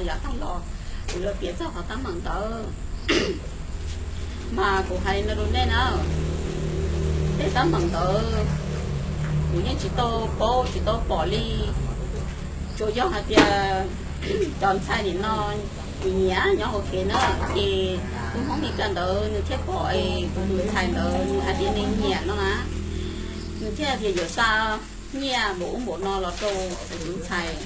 yav tag los kuv yuav piav txog qhov teeb meem ntawd. Mas kuv hais li no rau nej na, tej teeb meem ntawd kuv yeej tsis tau paub tsis tau pom li. Tsuas yog hais tias cov ntxhais nim no nyiam nyob hauv kev na, ces tus Hmoob Mes Kas ntawd nws thiaj pom es kuv tus ntxhais ntawd nws hais tias nws nyiam no na, nws thiaj tias yuav xa nyiaj npaum ub npaum no los rau kuv tus ntxhais.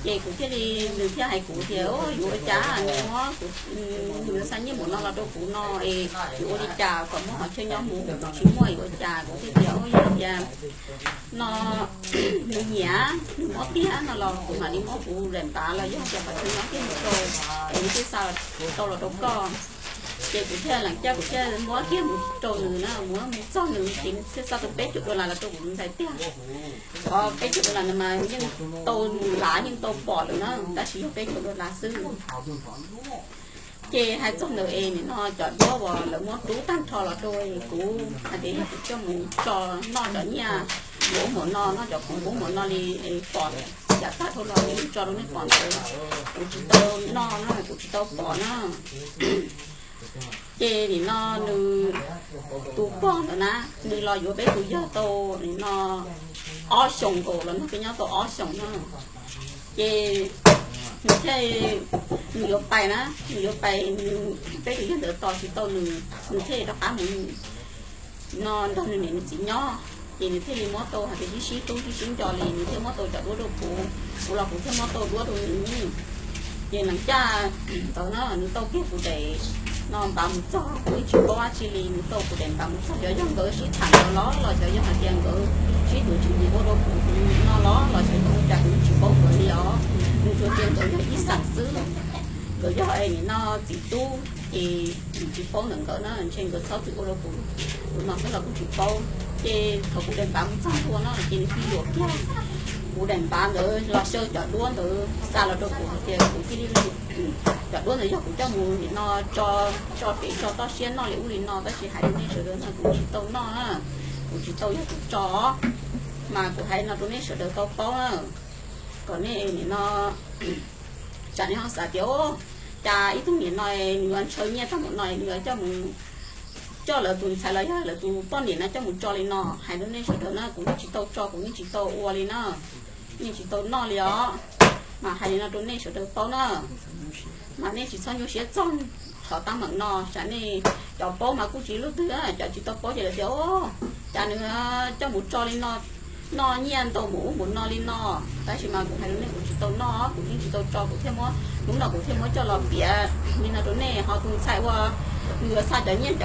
Ces kuv thiaj li, nws thiaj hais kuv tias, yuav ua cas nws muab kuv, nws yuav xa nyiaj npaum no los rau kuv no es yuav ua li cas kom muaj qhov chaw nyob mus, kuv tsis muaj yuav ua cas. Kuv thiaj tias, yog tias no nws nyiam, nws muab tiag no los kuv mam li muab kuv daim npav los yog tias qhov chaw nyob tiag mus rau, es nws thiaj xa tau los rau koj. Ces kuv thiaj lees caj, kuv thiaj muab kiag mus rau nws na, muab mus txog nws ces nws thiaj xa tau peb caug dollar los rau kuv tus ntxhais tiag. Qhov peb caug dollar no mas yeej tau lav yeej tau pom lawm na, tab sis yog peb caug dollar xwb. Ces hais txog ntawd es nim no cov duab uas lawv muab rub tag nrho los rau kuv hais tias yog kuv coj mus tso noj cov nyiaj npaum ub npaum no, noj cov khoom npaum ub npaum no li es pom yav tag dhau los kuv tso rau nej pom ntawd, kuv tsis tau noj na, kuv tsis tau pom na. Ces nim no nws tus pog ntawd na, nws los yuav peb tus yawg tau nim no ob xyoos nkaus los nrog peb nyob tau ob xyoos no. Ces nws thiaj, nws yuav pais na, nws yuav pais, nws, peb tus yawg ntawd tos tsis tau nws, nws thiaj li rov qab mus no nrog nws niam nws txiv nyob. Ces nws thiaj li muab tau hais tias sib sib hlub sib sib nco li, nws thiaj muab tau cov duab rau kuv, kuv los kuv thiaj muab tau duab rau nws. Ces nees caj ntawd no nws tau kiag kuv daim no npav mus txog, kuv yeej tsis paub dab tsi li, nws tau kuv daim npav mus txog, xyov yog nkawd sib tham ntawd los los xyov yog hais tias nkawd sib tuav tswv yim ua rau kuv no los los xyov nkawd ua cas kuv yeej tsis paub nkawd li os. Nws tsuas tias nkawd yog ib xeem xwb, nkawd yog es nim no txiv tub ces kuv tsis paub ntawm nkawd na, ntshe nkawd txhob txwm ua rau kuv tus no xwb los kuj tsis paub. Ces thaum kuv daim npav mus txog ntua no ces nws cia li yuam kiag kuv daim npav ntawd los xyaw cov duab ntawd xa los rau kuv hais tias kuv cia li, cov duab ntawd yog kuv coj mus nim no tso, tso pem tso toj siab noj li ub li no, tab sis hais rau nej sawv daws no kuv tsis tau noj na, kuv tsis tau yog kuv tso. Mas kuv hais no rau nej sawv daws tau paub na, kom nej nim no tsam nej ho xav tias, cas ib tug niam no nws yuav ntshaw nyiaj tag npaum no nws yuav coj mus, coj lawv tus ntxhais los yog lawv tus poj niam no coj mus tso li no. Hais rau nej sawv daws na, kuv yeej tsis tau tso, kuv yeej tsis tau ua li na, yeej tsis tau noj li os. Mas hais li no rau nej sawv daws paub na, mas nej tsis txhob nyuaj siab txog qhov teeb meem no, tsam nej cov paub mas kuj tsis lub twg, cov tsis tau paub ces lawv tias, cas nws coj mus tso li no, noj nyiaj ntau mus ub mus no li no. Tab sis mas kuv hais rau nej, kuv tsis tau noj, kuv yeej tsis tau tso, kuv thiaj muab, hnub no kuv thiaj muab coj los piav li no rau nej. Ho tus ntxhais uas nws yuav xa cov nyiaj,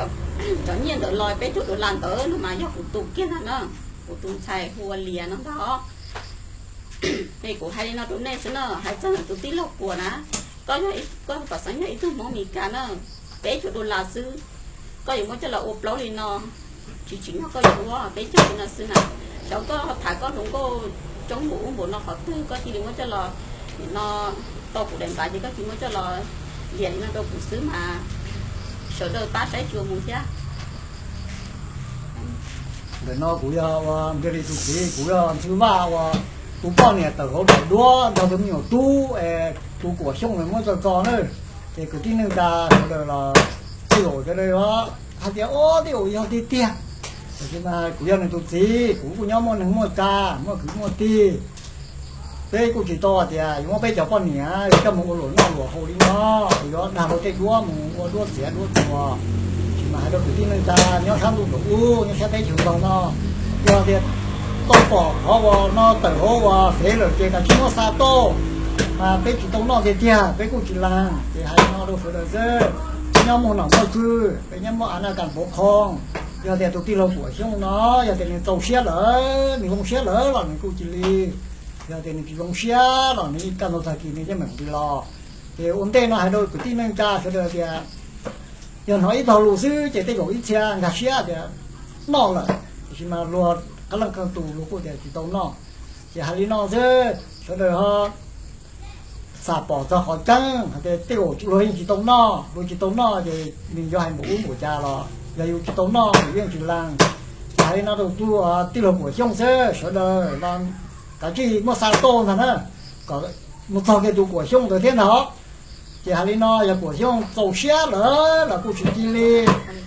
cov nyiaj ntawd los peb caug dollar ntawd no mas yog kuv tus kiag ntag na, kuv tus ntxhais hu ua Lias no ntag. Es kuv hais li no rau nej xwb na, hais txog tus tij laug Kuam na, koj yog, koj pam xeeb yog ib tug Hmoob Mes Kas na, peb caug dollar xwb, koj yuav muab coj los ua plaub li no, tsis tsim nyog koj yuav ua peb caug li no xwb na. Xyov koj tham koj hluas nkauj coob npaum ub npaum no qhov twg koj cia li muab coj los, nim no tau kuv daim npav ces koj cia li muab coj los liam li no rau kuv xwb mas sawv daws pab saib xyuas mus thiab. Ntawm no kuv yog ua ntiag li tus txiv, kuv yog Ntxhw Vaj uas tus poj niam tawm hauv daim duab nrog tus me nyuam tub es tus Kuam Xyooj muab txog txog na. Ces kwv tij neej tsa sawv daws los tij laug sawv daws hais tias, o, tej zaum yog tiag tiag. Tiam sis mas kuv yog nws tus txiv, kuv kuj nyob muaj neeg muaj tsa, muaj kwv muaj tij. Peb kuj tsis tau hais tias yuav muab peb cov poj niam coj mus ua luam noj luam haus li no, yuav dag rau tej duab mus ua duab txiav duab txuas. Tab sis mas hais rau kwv tij neej tsa nyob sab ntuj nram ub, nyob sab teb chaws nkaus no, yog tias tau pom qhov uas no tawm hauv uas fev lawm ces kav tsij muab xa tuaj, mas peb tsis tau noj tiag tiag, peb kuj tsis lees. Ces hais li no rau sawv daws xwb, peb nyob muaj nom muaj tswv, peb nyob muaj av na kas npauv qhoo. Yog tias tus tij laug Kuam Xyooj no, yog tias nws txaus siab lawm, nws zoo siab lawm los nws kuj cia li, yog tias nws tsis zoo siab los nws kaj ntug tag kis nws yeej meem nqis los. Ces ua ntej no hais rau kwv tij neej tsa sawv daws tias, yog hnov ib tog lus xwb ces tej zaum ib txhia nkag siab tias noj lawm, tiam sis mas luag qee leej qee tus luag kuj tias tsis tau noj. Ces hais li no xwb, sawv daws ho xam pom txog qhov tseeb hais tias tej zaum luag yeej tsis tau noj, luag tsis tau noj ces nws yuav hais npaum ub npaum cas los yog yus tsis tau noj yus yeej tsis lees. Ces hais li no rau tus tij laug Kuam Xyooj xwb, sawv daws los kav tsij muab xa tuaj ntag na, kom mus txog kiag tus Kuam Xyooj ntawd thiab ntag. Ces hais li no, yog Kuam Xyooj txaus siab lawm los kuj tsis cia li,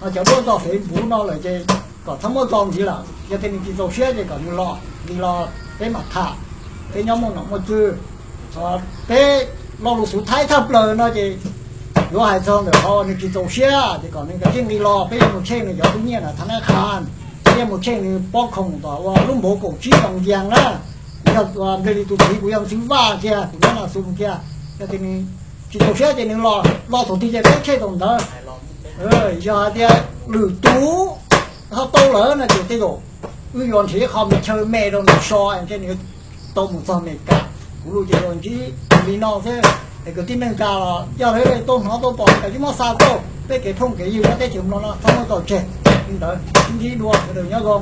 ho cov duab txoj Facebook no lawm ces kom txhob muab tso ntxiv lawm. Yog tias nws tsis txaus siab ces kom nws los, nws los peb mam tham, peb nyob muaj nom muaj tswv. Peb lo lus xub thawj thawj plaws no ces yuav hais txog ntawm qhov nws tsis txaus siab ces kom nws kav tsij nqis los, peb yuav mus check nws cov khub nyiaj na tha nab qha, peb yuav mus check nws pob khoom tom ua lub npav kaum tsib too yees na. Kuv yog nplej li tus txiv, kuv yog ntxhw vaj kiag, kuv nyob no xus kiag. Yog tias nws tsis txaus siab ces nws los, los thaum twg ces peb check thaum ntawd. Yog hais tias lwm tus ho tau lawm no ces tej zaum wb yuav nrhiav ib qho me chaw me rau nws so es ntshe nws tau mus txog Amelikas. Kuv lus ces yuav ntsib li no xwb. Es kwv tij neej tsa los yog li tau hnov tau pom, kav tsij muab xa tuaj, peb kev phooj kev ywg nyob teb chaws Nplog no txhob muab tso tseg. Li ntawd, sib ntsib dua, sawv daws nyob zoo.